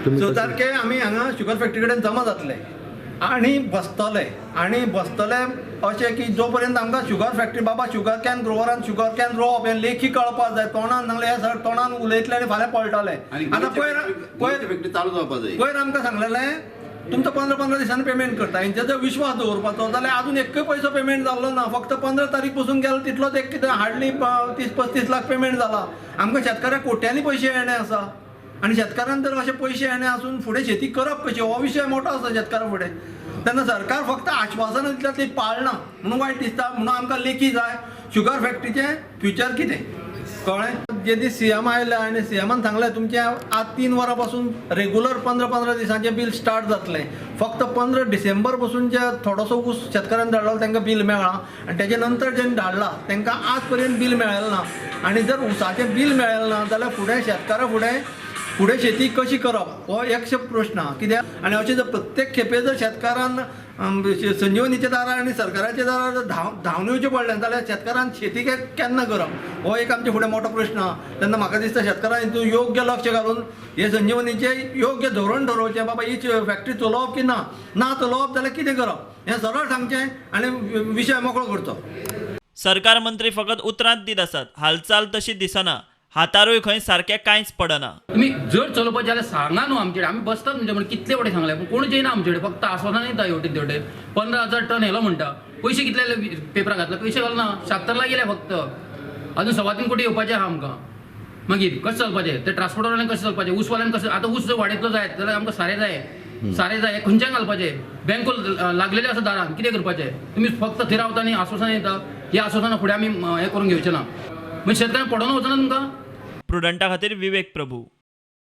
तुमी स तारखे आमी हांगा शुगर फॅक्टरी कडेन जमा जातले आनी बसतले आनी बसतले अशें की जो पर्यंत आमकां शुगर फॅक्टरी बाबा शुगर can ग्रोवरान शुगर can रोवप हें लेखी कळपाक जाय. तोंडान सांगलें हें सर तोंडान उलयतले आनी फाल्यां पळटले. आतां पयर पयर फॅक्टरी चालू जावपा जाय. पयर आमकां सांगलेलें तुमचो 15-15 दिसांनी पेमेंट करता. हेंचेर जर विश्वास दवरपाचो जाल्यार अजून एकूय पयसो पेमेंट जाल्लो ना. फक्त 15 तारीख पसून गेलो तितलोच एक कितें हार्डली 30-35 लाख पेमेंट जाला. आमकां शेतकाऱ्यांक कोट्यांनी पयशे येणे आसा आनी शेतकारान जर अशे पयशे येणे आसून फुडें शेती करप कशी हो विशय मोठो आसा शेतकारा फुडें. तेन्ना सरकार फक्त आश्वासनां दिता ती पाळना म्हणून वायट दिसता. म्हणून आमकां लेखी जाय शुगर फॅक्टरीचें फ्युचर कितें कळ्ळें. जे दीस सीएम आयले आनी सीएमान सांगलें तुमचें आज 3 वरां पासून रेगुलर 15-15 दिसांचें बील स्टार्ट जातलें. फक्त 15 डिसेंबर पासून जे थोडोसो ऊस शेतकाऱ्यान धाडलो तांकां बील मेळ्ळां आनी तेजे नंतर जेन्ना धाडला तांकां आज पर्यंत बील मेळ्ळें ना. आनी जर ऊसाचें बील मेळ्ळें ना जाल्यार फुडें शेतकारा फुडें फुडें शेती कशी करप हो एकशे प्रश्न आहा. कित्याक आनी अशें जर प्रत्येक खेपे जर शेतकारान संजीवनीच्या दारार आनी सरकाराच्या दारार जर धांवन येवचें पडलें जाल्यार शेतकारान शेती केन्ना करप हो एक आमचे फुडें मोठो प्रश्न आहा. तेन्ना म्हाका दिसता शेतकारान हितून योग्य लक्ष घालून हे संजीवनीचें योग्य धोरण ठरोवचें. बाबा ही फॅक्टरी चलोवप की ना, ना चलोवप जाल्यार कितें करप हें सरळ सांगचें आनी विशय मोकळो करचो. सरकार मंत्री फकत उतरांत दीत आसात, हालचाल तशी दिसना. हातारूय खंय सारकें कांयच पडना. तुमी जर चलोवपाचें जाल्यार सांगा न्हू आमचे कडेन. आमी बसतात म्हणजे म्हण कितले फावटी सांगले पूण कोणूच येयना आमचे कडेन. फक्त आस्वासनां दिता हेवटेन तेवटेन. 15,000 टन येलो म्हणटा, पयशे कितले पेपराक घातले, पयशे घालना. 76 लाख येयले फक्त, अजून 3.25 कोटी येवपाचे आहा आमकां. मागीर कशें चलपाचें ते ट्रान्सपोर्टरवाल्यान कशें चलपाचें, ऊसवाल्यान कशें. आतां ऊस जर वाडयतलो जायत जाल्यार आमकां सारें जाय, सारें जाय खंयच्यान घालपाचें. बँको लागलेले आसा दारान, कितें करपाचें. तुमी फक्त थंय रावता आनी आस्वासनां दिता. ही आस्वासनां फुडें आमी हें करून घेवचें ना. म्हणजे शेतकऱ्यांक पडोन वचना तुमकां. प्रुडंटा खातीर विवेक प्रभू.